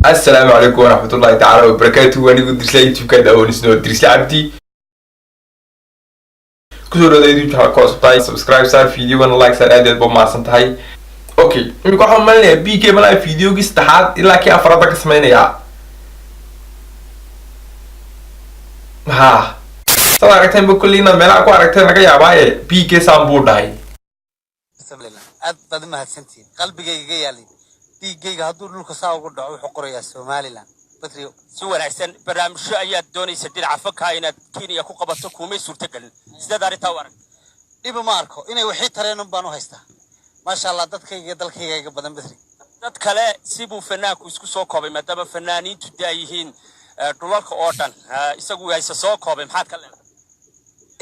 Asalaamu calaykum waraxmatullahi tacaala wabarakaatu. Anigu Dirisla, YouTube-ka daawanisno Dirisla Cabdi. Kusoo dhawada YouTube channel ku cusub tahay, subscribe saar, videogana like saar. Aad aad ba umahadsan tahay. Okay, imika waxaan malinayaa BK malaa videogii saddexaad ilaa kii afraad baan ka sameynayaa. Ha, saad aragteen ba kulli inaad meelaha ku aragteen laga yaabaaye, BK saan buu dhahay. Aad baad u mahadsantihiin. Qalbigayga ga yaalay, dhiiggayga hadduu dhulka saa ugu dhaco, wuxuu qorayaa Somaliland Batrio. Si wanaagsan. Barnaamijyo ayaad doonaysa dhinaca fanka inaad Kenya ku qabato, kumay suurtagelin. Sideed arrintaa u arag? Dhiba ma arko, inay wixii tareen un baan u haystaa. Maasha Allah, dadkayga iyo dalkayga iga badan, Batri. Dad kale sibuu fanaanku isku soo koobay, maadaama fanaaniintu de ay yihiin dhulalka oo dhan, isagu hayse soo koobay. Maxaad ka leedahay?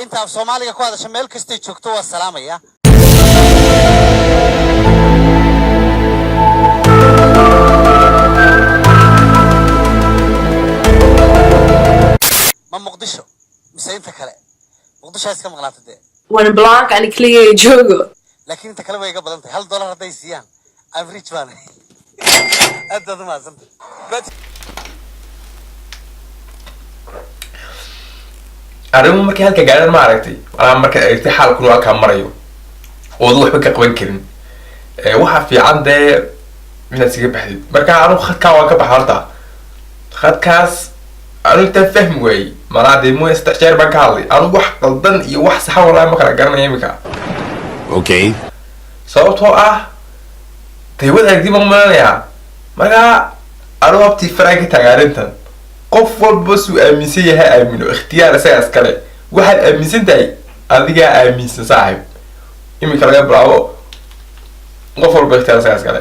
Inta af Soomaaliga ku hadasha meel kastay joogto waa salaamaya. Ma Muqdisho mise inta kale? Muqdisho ha iska maqnaata dee. Waan blank ani keligay joogo. Laakiin inta kale way iga badan tahay. $1 hadday siiyaan, average baan. Aad baad u mahadsantahay. Arrimu markay halka gaadhaan, ma aragtay, malaa markaad aragtay xaalkunu halkaa marayo oodan waxba ka qaban karin, waxaa fiican dee inaad iskaga baxdid. Marka anu khadkaa waan ka baxa horta. Khadkaas anu intaan fahmi waayey malaa dee mooya, 3 jeer baan ka hadlay. Anu wax qaldan iyo wax saxa wallahi ma kala garanaya imika. Okay. Sababtoo ah dee wad aragti baan malanayaa. Marka anu habtii faraan ka taaga arrintan. Qof walba suu aaminsan yahay aamino, ikhtiyaar isagaa iskale. Waxaad aaminsan tahay adigaa aaminsan, saaxib. Iminka laga bilaabo qof walba ikhtiyaar isagaa iskale.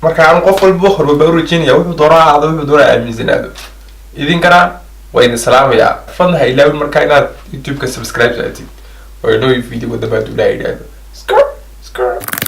Marka anu qof walba horba u rajeynaya, wuxuu doonaa ha ahaado, wuxuu doonaa aaminsanaado. Idinkana waa idin salaamayaa. Fadlan ha ilaawin markaa inaad YouTube-ka subscribe saatid oo inoo video dambe hadduu Ilaah yidhaahdo. Skr skr.